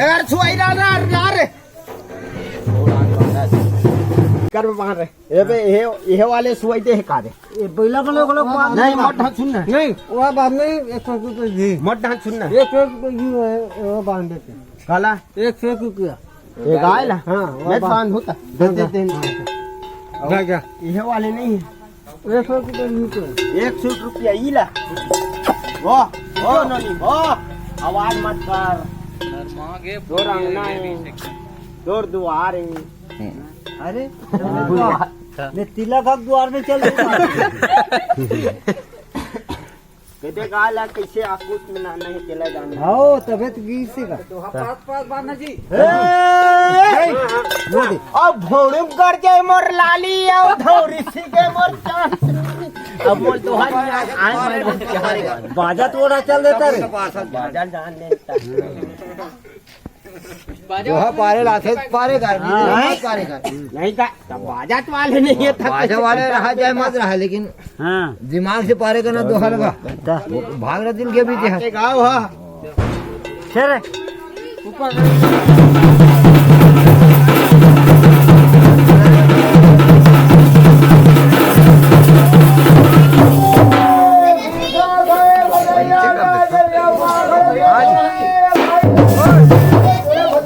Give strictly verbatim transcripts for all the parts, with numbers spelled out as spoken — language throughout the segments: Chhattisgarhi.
यार, छुआई ना, ना, ना रे। कर बांध रे। ये बे, ये, ये वाले सुआई दे का रे? ये बैला को लोग, लोग बांध नहीं, दे। मत ढांस सुन ना। नहीं, वो बांध नहीं, एक सौ रुपये दी। मत ढांस सुन ना। एक सौ रुपये दी, वो, वो बांध देते। काला? एक सौ रुपया। ये गाय ला? हाँ, वो मैं बांध। बांध होता। दे हाँ, देते हैं। हाँ। जा, जा। ये वाले नहीं है। एक सौ रुपये नीचे। एक सौ रुपया ई ला। वाह, वाह, नोनी, वाह। आवाज मत कर। तोर अंगना है, तोर दुआर है। अरे, दुआर। मैं तिलक अब दुआर में चल दूंगा। कहते का ला कैसे आकुत में ना नहीं चला जाने। हाँ, तबे तो गिर से का। तो पास, पास बांधना जी। ए! वो दे। अब भोड़म कर के मोर लाली, अब धौरी सी के मोर चांद। अब बोल तो हर आज, आज मैं बाजा थोड़ा चल देता रे। बाजा जान लेता। दोहा पारे लाथे, पारे कर, हाँ। पारे कर। नहीं का, तब बाजा तो वाले नहीं है, तब बाजा वाले रहा जाए मत रहा, लेकिन हाँ। दिमाग से पारे करना दोहा लगा। अच्छा। भाग रहा दिल के बीच है। के गाँव हा। चल रे। ऊपर।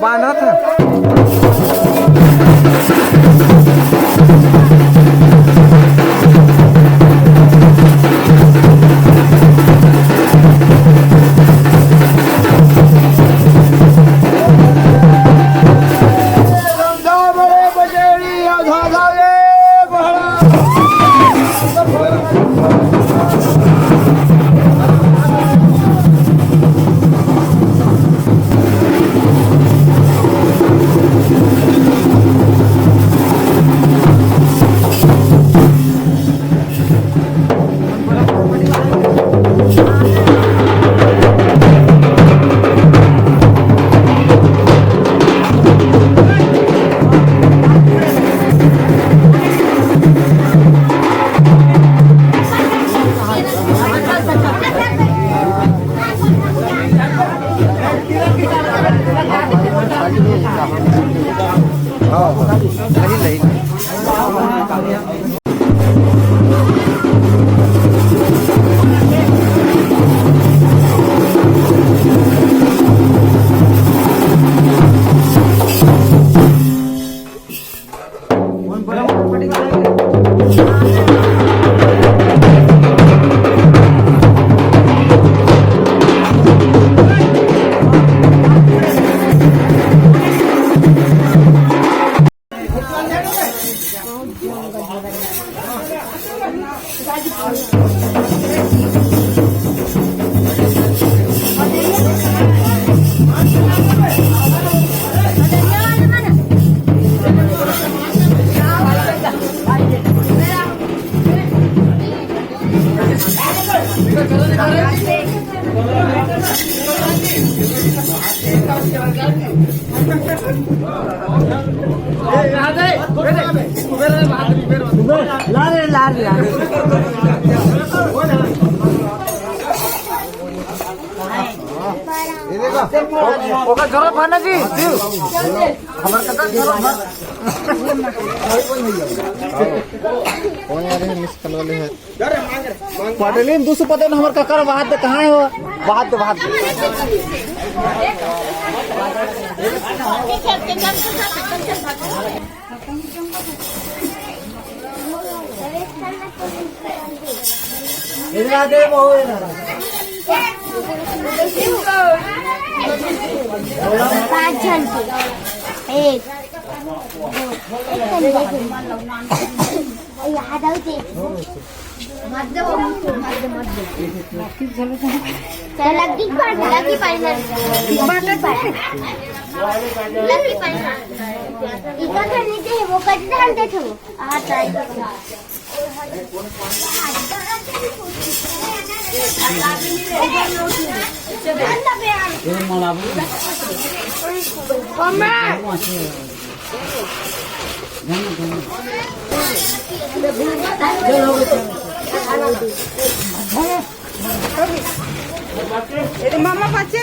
बांधा था। ला रे, ला रे, ला रे। ओकर जरूरत है ना जी, शिव? हमर कका के जरूरत है। कौन आ रहे हैं, मिस कॉल वाले हैं? पटेलिन दू सौ पटेल हमर ककर बात दे, कहाँ है वो? बात दे, बात दे। इधर आ दे, बहू, इधर आ। पाँच जन के। एक, दो, तीन। याद आउ दे। मत दे, मत दे, मत दे। तो लगी पार्टनर, लगी पार्टनर। लगी पार्टनर। इधर से नीचे वो कट डाल दे तू। आ, चाहिए। मामा बच्चे